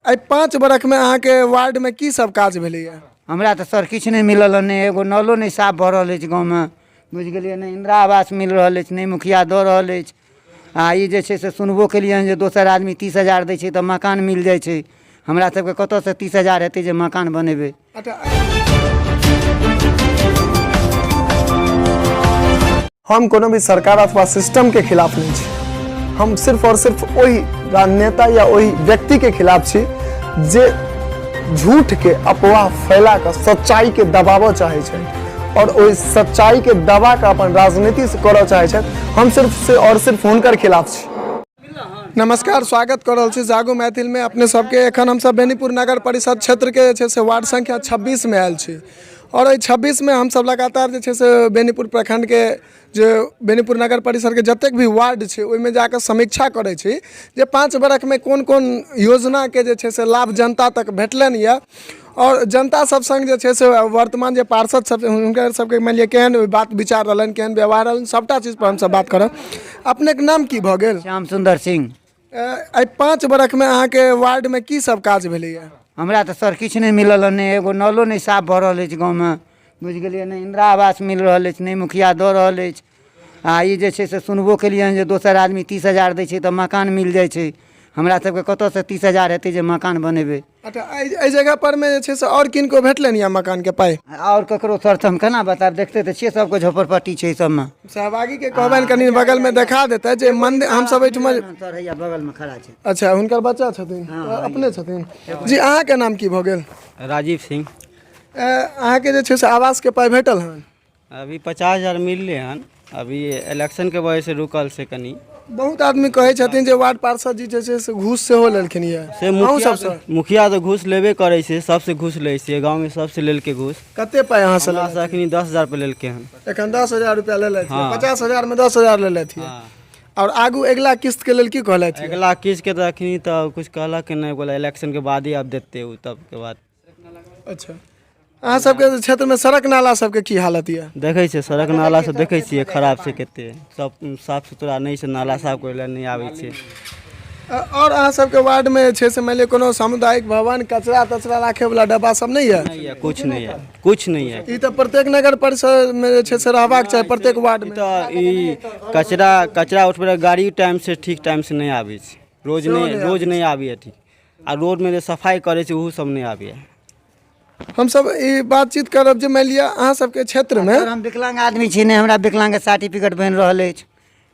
एहि 5 बरखमे अहाँके वार्डमे की सब काज भेलैए? हमरा तऽ सर किछु नहि मिलल हँ, नहि एगो नलो नहि साफ भऽ रहल अछि गाँवमे, बुझि गेलियै? नहि इन्दिरा आवास मिल रहल अछि, नहि मुखिया दऽ रहल अछि। आ ई जे छै से सुनबो केलियै हन जे दोसर आदमी 30,000 दै छै तऽ मकान मिल जाइ छै। हमरा सबके कतऽसँ 30,000 हेतै जे मकान बनेबै? अच्छा, हम कोनो भी सरकार अथवा सिस्टम के खिलाफ नहीं छी। हम सिर्फ और सिर्फ ओहि राजनेता या ओहि व्यक्ति के खिलाफ छी जे झूठ के अफवाह फैला कऽ सच्चाई के दबाबऽ चाहै छै और ओहि सच्चाई के दबा कऽ अपन राजनीति से करऽ चाहै छथि। हम सिर्फ से और सिर्फ हुनकर खिलाफ छी। नमस्कार, स्वागत कर रहल छी जागो मैथिल में अपने सबके। एखन हमसब बेनीपुर नगर परिषद क्षेत्र के जे छै से वार्ड संख्या 26 में आयल छी और एहि 26 में हमसब लगातार जे छै से बेनीपुर प्रखंड के जे बेनीपुर नगर परिषद के जतेक भी वार्ड छै ओहिमे जाकऽ समीक्षा करै छी जे 5 बरखमे कोन कोन योजनाके जे छै से लाभ जनता तक भेटलनि यऽ और जनता सब संग जे छै से वर्तमान जे पार्षद सब हुनकर सबके मानि लिअ केहन बात विचार रहलनि, केहन व्यवहार रहलनि, सबटा चीज पर हमसब बात करब। अपनेके नाम की भऽ गेल? श्याम सुन्दर सिंह। एहि 5 बरखमे अहाँके वार्डमे की सब काज भेलैए? हमरा तऽ सर किछु नहि मिलल हँ, नहि एगो नलो नहि साफ भऽ रहल अछि गाँवमे, बुझि गेलियै? नहि इन्दिरा आवास मिल रहल अछि, नहि मुखिया दऽ रहल अछि। आ ई जे छै से सुनबो केलियै हन जे दोसर आदमी 30,000 दै छै तऽ मकान मिल जाइ छै। हमरा सबके कतऽसँ 30,000 हेतै जे मकान बनेबै? अच्छा, एहि जगह पर मे जे छै से आओर किनको भेटलनि यऽ मकानके पाइ? आओर ककरो सर हम केना बतायब, देखते तऽ छियै सबके झोपड़पट्टी छै सबमे। सहभागी के कहबनि कनि बगलमे देखा देतै जे मंदिर हमसब एहिठमा। सर हैया बगलमे खड़ा छै। अच्छा, हुनकर बच्चा छथिन? अपने छथिन जी। अहाँके नाम की भऽ गेल? राजीव सिंह। अहाँके जे छै से आवासके पाइ भेटल हन? अभी 50,000 मिललै हन, अभी इलेक्शनके वजह से रुकल छै कनि। बहुत आदमी कहै छथिन जे वार्ड पार्षद जी जे छै से घूस सेहो लेलखिन यऽ। से अहूँ मुखिया सबसँ? मुखिया तऽ घूस लेबे करै छै, सबसँ घूस लै छै, गाँवमे सबसँ लेलकै घूस। कते पाइ अहाँसँ हमरा से अखनी 10,000 रुपये लेलकै हन। एखन 10,000 रुपया लेलथि? हँ। 50,000मे 10,000 लेलथि? हँ। आओर आगू अगिला किस्तके लेल की कहलथि? अगिला किस्तके तऽ अखनी तऽ कुछ कहलक नहि, बोला इलेक्शनके बाद ही आब देतै ओ, तबके बाद। अच्छा, अहाँ सबके क्षेत्रमे सड़क नाला सबके की हालत यऽ? देखै छियै, सड़क नाला सब देखै छियै खराब छै कते, सब साफ सुथरा नहि छै, नाला साफ करै लए नहि आबै छै। आओर अहाँ सबके वार्डमे जे छै से मानि लिअ कोनो सामुदायिक भवन, कचरा तचरा राखैवला डब्बा सब नहि यऽ? नहि यऽ, कुछ नहि यऽ, कुछ नहि यऽ। ई तऽ प्रत्येक नगर परिषदमे जे छै से रहबाक चाही, प्रत्येक वार्डमे। तऽ ई कचरा उठबै लए गाड़ी टाइमसँ ठीक टाइमसँ नहि आबै छै, रोज नहि, रोज नहि आबैए ठीक। आ रोडमे जे सफाइ करै छै ओहो सब नहि आबैए। हमसब ई बातचीत करब जे मानि लिअ अहाँ सबके क्षेत्रमे। सर हम विकलांग आदमी छी, नहि हमरा विकलांगके सर्टिफिकेट बनि रहल अछि,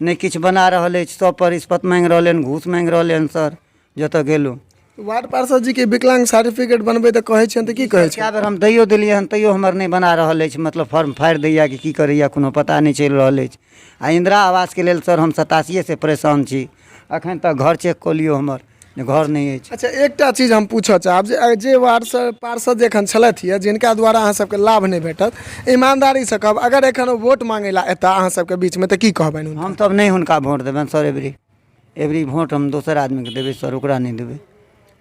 नहि किछु बना रहल अछि। सब पर रिश्वत माँगि रहलै हन, घूस माँगि रहलै हन सर जतऽ गेलहुँ। वार्ड पार्षद जीके विकलांग सर्टिफिकेट बनबै तऽ कहै छियनि तऽ की कहै छै? कए बेर हम दैयो देलियै हन तैयो हमर नहि बना रहल अछि, मतलब फॉर्म फाड़ि दैया कि की करैया कोनो पता नहि चलि रहल अछि। आ इन्दिरा आवासके लेल सर हम 87से परेशान छी, एखन तक घर चेक कऽ लियौ हमर जे घर नहि अछि। अच्छा, एकटा चीज हम पूछऽ चाहब जे जे वार्ड सँ पार्षद जे एखन छलथि यऽ जिनका द्वारा अहाँ सबके लाभ नहि भेटल, ईमानदारीसँ कहब अगर एखन ओ वोट मांगै लए एता अहाँ सबके बीचमे तऽ की कहबनि हुनका? हम तब नहि हुनका वोट देबनि सर, एबरी एबरी वोट हम दोसर आदमीके देबै सर, ओकरा नहि देबै।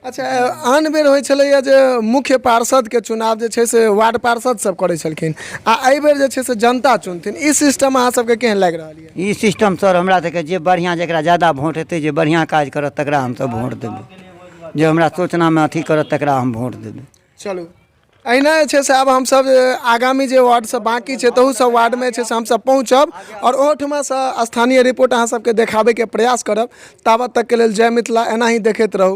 अच्छा, आन बेर होइ छलैए जे मुख्य पार्षदके चुनाव जे छै से वार्ड पार्षद सब करै छलखिन आ एहि बेर जे छै से जनता चुनथिन, ई सिस्टम अहाँ सबके केहन लागि रहल यऽ? ई सिस्टम सर हमरा सबके जे बढ़िआँ, जकरा ज्यादा वोट हेतै, जे बढ़िआँ काज करत तकरा हमसब वोट देबै, जे हमरा सोचनामे अथी करत तकरा हम वोट देबै। चलू, एहिना जे छै से आब हमसब आगामी जे वार्ड सब बाँकी छै तहू सब वार्डमे जे छै से हमसब पहुँचब आओर ओहोठुमासँ स्थानीय रिपोर्ट अहाँ सबके देखाबैके प्रयास करब। ताबत तकके लेल जय मिथिला, एना ही देखैत रहू।